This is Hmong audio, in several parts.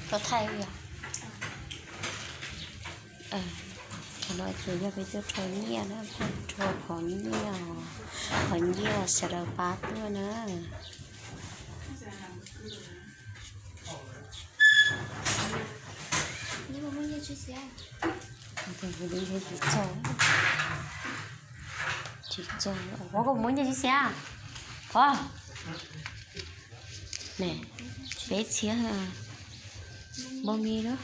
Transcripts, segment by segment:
Tau thaij yog. Qhov no ces yog peb tuaj rho nyiaj na, tuaj rho qhov nyiaj, qhov nyiaj sawv daws pab tuaj na. Tsis txog, tsis txog, ua koj muab nyiaj tsis xiav. Pov, ne, peb txhiab npaum li lawm.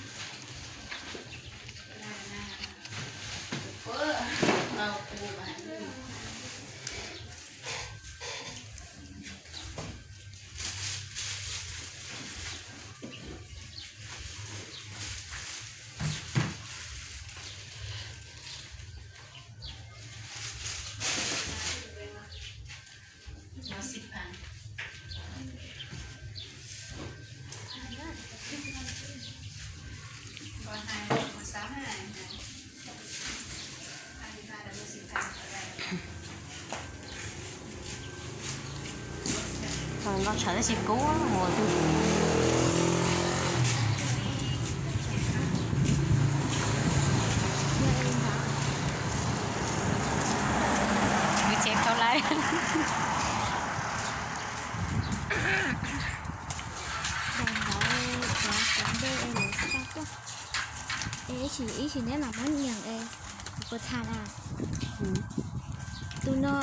Noj tshav tab sis kub mus twg. Kwv tsev khaub lawm. Ib sim neb mam muab nyeem es kuv puas tham na. Tus no,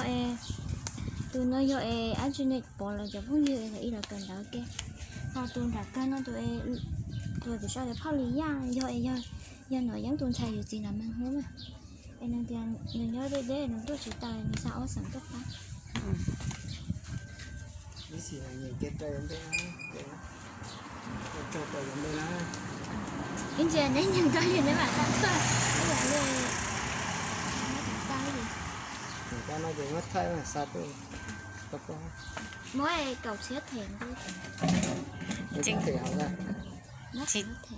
tus no yog es ab tsi ne pov los cov phooj ywg es lawv ib los kawm ntawv ke. Ho tus nram kawg no tus, tus tus sau tias Phauj Lis Yaj yog es yog Nom Yeeb tus ntxhais yus txiv Nam Meeg Huab na. Es nws tias nws nyob deb deb nws tuaj tsis tau nws xa ob xeem tuaj pab. Ib ntsis neb nyeem tau li neb mam xa tuaj. Muab kaum txhiab them.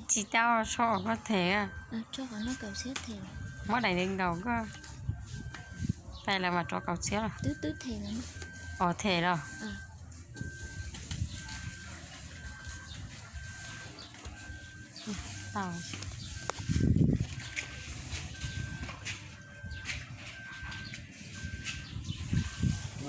Tsis tau, tso koj them. Muab daim ntaus koj tais lawv mam rov kaum txhiab los. Os, them los. Tau.